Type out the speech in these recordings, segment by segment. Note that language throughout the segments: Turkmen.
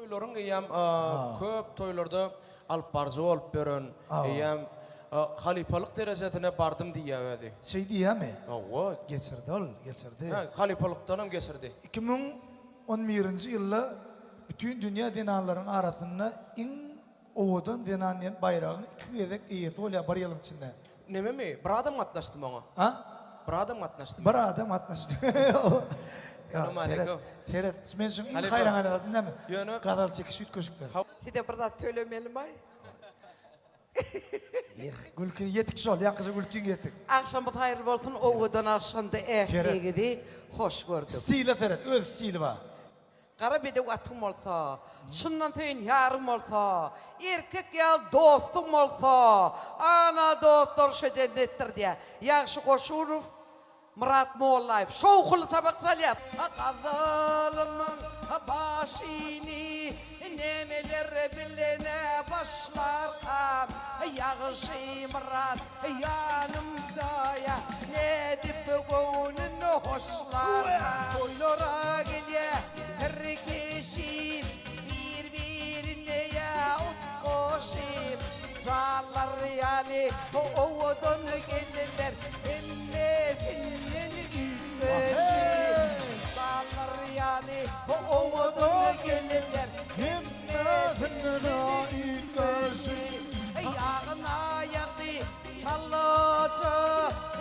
Toýlaryň eýýäm köp toýlarda alyp baryjy bolup ýören, eýýäm halypalyk derejesine bardym diýýär özi. Şeý diýýärmi? Hawa. Geçirdi ol, geçirdi. Hä, halypalykdanam geçirdi. 2011-nji ýylda bütin dünýä zenanlaryň arasynda iň Owadan zenan diýen baýragyň iki gezek eýesi bolýar bir ýylyň içinde. Nememi? Bir adam gatnaşdymy oňa? A? Bir adam gatnaşdymy? Bir adam gatnaşdy. Salam aleýkum. Seret, men şuň iň haýran galan zadym näme? Ýöne Gazal çekişi üýtgeşikdir. Size bir zat tölemelimaý? Eh, gülki ýetik şol, ýaňkyja gülkiň ýetik. Agşamyz haýyrly bolsun owadan agşamda ähliňizi hoş gördük. Stile seret, öz stili bar. Gara bedew atyň bolsa, Çyndan söýen ýaryň bolsa, Erkek ýaly dostuň bolsa, Ana dostlar şo jennetdir diýýär. Ýagşy Goşunow, Myrat Mollaýew şowhunly çapak çalýar. Gazalymyň başyny nemeler bilen başlarkam, Ýagşy Myrat Ýanymda ýa nädip göwnün hoşlarka. Toýlara gelýä tirkeşip, bir-birine ýa utgaşyp, Janlar ýaly owadan gelinler hemmesinden üýtgeşik. Janlar ýaly owadan gelinler hemmesinden üýtgeşik. Ýagyna ýagdy çalaja,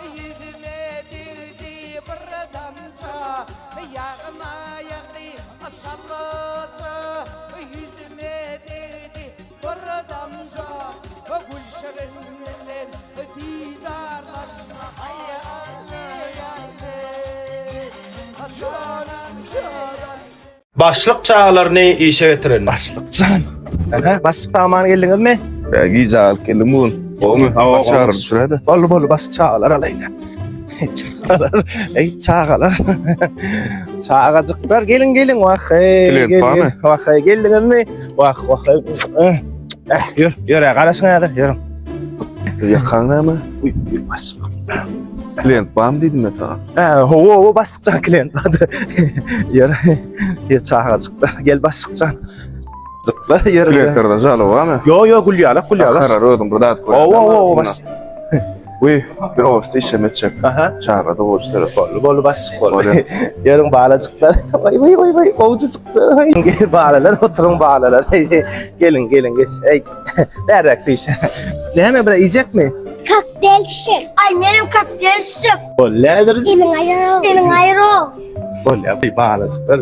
Ýüzüme degdi bir damja. Ýagyna ýagdy çalaja, Ýüzüme degdi bir damja. Gülşirin bilen didarlaşmak Aý-aý-aý, Janan, janan. Başlyk çagalaryny işe getiren. Başlyk jan. Aha, başlyk saman geldiňizmi? Ya gije alyp geldim bu gün. Gowmy? Hawa, Çagyryp düşürädi. Boldy, boldy, başlyk çagalar alaýyn. Ey çagalar, ey çagalar. Çagajyklar gelin gelin wah hey. Klient gelin, barmy? Wah hey geldiňizmi? Wah wah. Eh, eh, ýör, ýör, garaşyň häzir, ýörüň. Ýakaň näme? Uý, uý, başlyk. Klient barmy diýdim men saňa. Hä, hawa, hawa, başlykjan klient bardy. Ýör, ýör çagajyklar, gel başlykjan. Jyklar, ýör. Klientlerden žaloba barmy? Ýo, ýo, gül ýalak, gül ýalak. Karar özüň bir zat koý. Hawa, hawa, hawa, baş. Uý, men ofisde işlem etjek. Aha. Çaga da gowy seret. Boldy, boldy, başlyk boldy. Bolýar. Ýörüň balajyklar. Waý, waý, waý, waý, gowja çykdy. Gel balalar, oturyň balalar. Geliň, geliň, geç. Eý, bärräk süýşe. Näme, bir iýjekmi? Kokteýl içjek. Aý menem kokteýl içjek. Bolýar. Eliň aýyr. Eliň aýyr. Bolýar, balajyklar.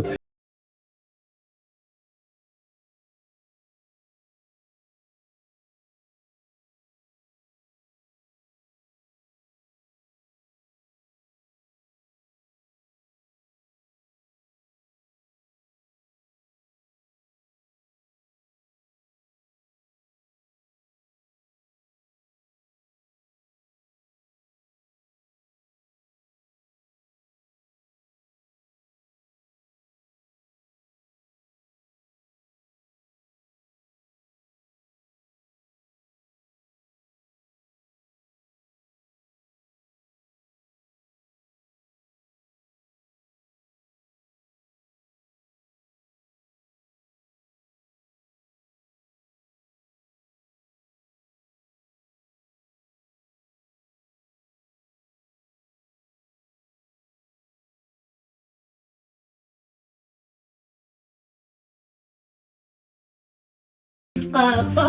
Kaka.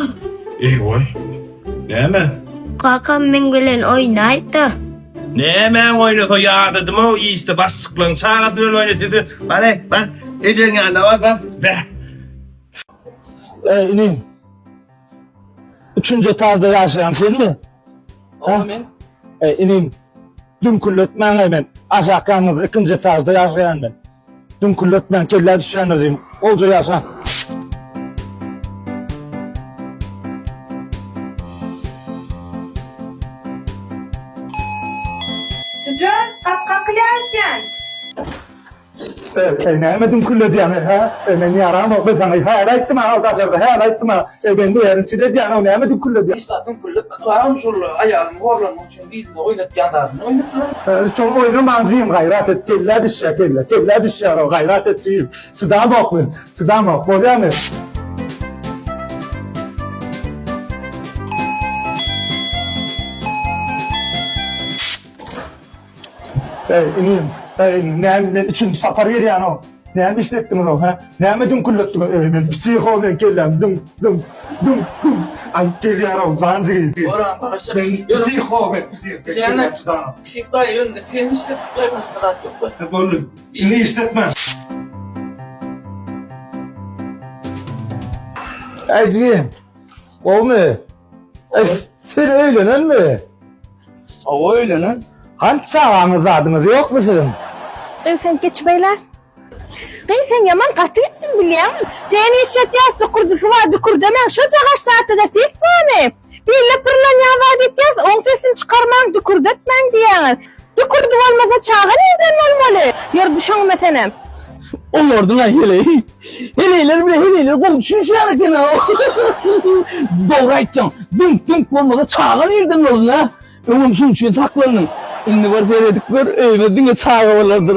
Eý-oý. Näme? Kakam meň bilen oýnaýda. Nämäň oýnasa ýadadym-ow işde başlyklaryň çagasy bilen oýna sizi. Bar-eý, bar. Ejeň ýanyna bar, bar. Beh. Eý, inim. Üçünji etažda ýaşaýan senmi? Hawa men. Eý, inim. Düňkülletmäň-eý men. Aşak ýanyňyzda ikinji etažda ýaşaýan men. Düňkülletmäň kellä düşýändir jigim. Gowja ýaşa. Jan, gapy kakylýar eken. Eý, näme düňkülledýäň, hä? Eý, men ýaramok, men saňa häli aýtdym-a, al daşarda, häli aýtdym-a. Eý, men bu ýeriň içinde edýän-ow, näme düňkülledýäň? Hiç zat düňkülletmedim, agam, şol aýalymy horlanmak üçin birine oýnatýan zadyny oýnatdylar. Eý, şol oýnamaň jigim, gaýrat et, kellä düşýär, kellä, kellä düşýär-ow, gaýrat et jigim. Çydamok men, çydamok, bolýamy? Eý, inim, eý, inim, näme men üçünji sapar gelýän-ow. Näme işletdiňiz-ow, hä? Näme düňkülletdiňiz? Eý, men psiho, men kelläm düňk, düňk, düňk, düňk. Aýyp gelýär-ow, jan jigim. Oran bagyşla. Men psiho, men psiho, men kelläm çydanok. Psih daýy ýöne sen işletdik başga zat ýok. Boldy. Indi işletme. Eý jigim. Gowmy? Eý, sen öýlenenmi? Hawa öýlenen. Hany çagaňyz zadyňyz ýokmy siziň? Gyz sen geç beýle. Gyz sen ýaman gaty gitdiň bilýäňmi? Sen işletýäs dükürdisi bar dükürdemäň şojagaş zatda-da ses barmy? Bille pyrlanýan zat etýäs oň sesini çykarmaň dükürdetmäň diýýäňiz. Dükürdi bolmasa çaga nirden bolmaly? Ýör düşeňme senem. Oňardyň-a heleý. Heleýler bile heleýler gowy düşünişýän eken-a. Dogry aýtýaň. Düňk-düňk bolmasa çaga nirden bolsun-a? Öňem şuň üçin saklandyň. Indi bir seredip gör, öýümiz diňe çaga bolardyr.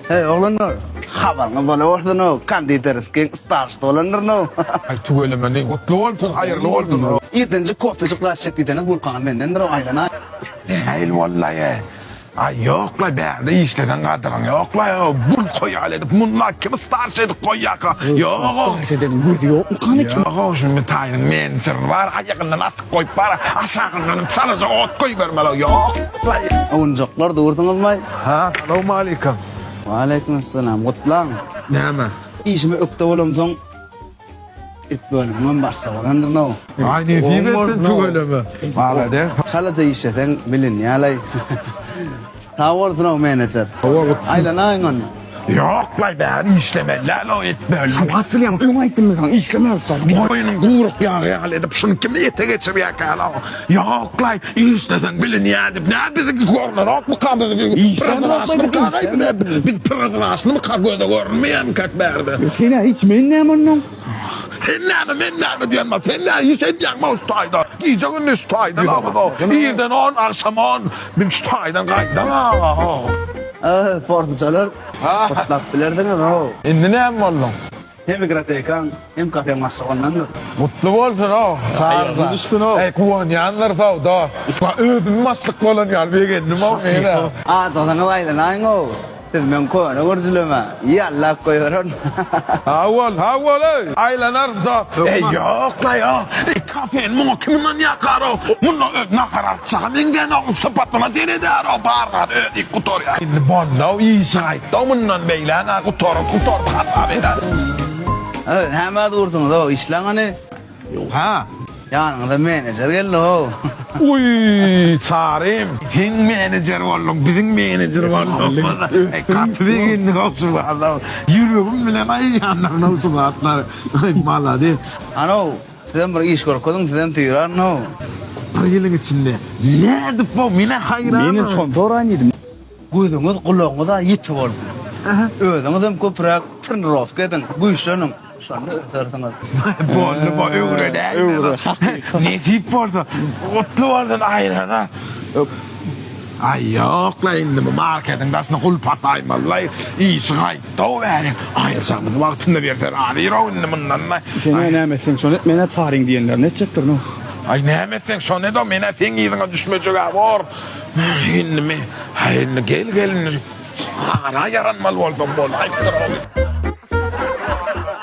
Heý, oglanlar, habaryňyz bolawersin-ow, konditerskiň starşysy bolandyryn-ow. Aý, tüweleme, ne gutly bolsun, haýyrly bolsun. Irdenjik kofejik zat içjek diýseňiz, bulkaňyz mendendir-ow, aýlanaý. Nähili boldy-laý? Aý ýok-la bärde işleseň gadyryň ýok-la bulka ýaly edip munda kimi starşy edip goýýaka ýog-ow. Starşy edeniň gözi ýokmykany kim? Ýog-ow şu mitaýynyň menejeri bar aýagyndan asyp goýup bar aşagyndanam çalaja ot goýbermeli ýok-la. Owunjaklar dursuňyzmaý? Ha salowmalikim. Waleýkim essalam gutlaň. Näme? Işime ökde bolamsoň It bölümiňem başlygy bolandyryn-ow. Aý nesip etsin tüweleme. Malades. Çalaja işleseň bilinýäleý. Sag bolsun-ow menejer. Aýlanaýyň onda. Ýok-laý bäri işlemeli-läl-ow it bölümi. Şu wagt bilýäň öň aýtdym men saňa işleme ussat. Goýnuň guryk ýagy ýaly edip şuny kim ete geçirýäkä-low. Ýok-laý işleseň bilinýä diýip nä biziňki görnenokmyka biz prozraçnymyka biz prozraçnymyka göze görünmeýärmikäk bärde. Sen-ä hiç men näme onnoň? Sen näme, men näme diýen bar. Sen näme iş edýäň bu taýda? Gije gündüz şu taýda labyz. Irden on, agşam on. Men şu taýdan gaýdan aga. Öh, porsuçalar. Gutlap bilerdiňiz how. Indi näme bolduň? Hem igrotekaň, hem kafeň başlygy ondandyr. Gutly bolsun how. Çagyja. Düşsün-ow. Eý, guwanýandyr how, dost. Özüm başlyk bolan ýaly begendim how men-ä. Ajygyňyz aýlanaýyň-ow. Siz meň köne görjüleme ýallap goýberin. Sag bol, sag bol-eý. Aýlanarys dost. Eý, ýok-la, ýok. Eý, kafeni muňa kim ynanýarka-row? Munda öz nahar artjaga meňzänok, sypatyna seredär-ow, bar zady özi iýip gutarýar. Indi boldy-ow, işi gaýtdy-ow, mundan beýläk-ä gutaryp, gutardy hasap eder. Eý, nämä dursuňyz-ow, işläň hany. Ha. Ýanyňyza menejer geldi-how. Uý, Çarym, sen menejer bolduň, biziň menejer bolduň. Gaty begendik-ow şu wagtlar. Ýüregim bilen aýdýandyryn-ow şu zatlary. Aý, malades. Hanow, sizem bir iş görkeziň, sizem süýraryn-ow. Bir ýylyň içinde nädip bu, men-ä haýranam. Menem şony soraýyn diýdim. Gözüňiz, gulagyňyz-a ýiti bolsun. Özüňizem köpräk trenirowka ediň, güýçleniň. Şonda ösersiňiz. Boldy bu öwrenäýmeli. Nesip bolsa, gutly bolsun aýrana. Aý ýok-la indi bu marketiň daşyna gulp asaýmaly-laý. Işi gaýtdy-ow bäri. Aýyrjagymyzy wagtynda berse razyr-ow indi mundan-da. Sen-ä näme etseň şony et, men-ä çaryň diýenlerini etjekdirin-ow. Aý näme etseň şony et-ow, men-ä seň yzyňa düşmejeg-ä bor. Indi men, aý indi gel-gel indi. Ara ýaranmaly bolsam bolaýypdyr-ow.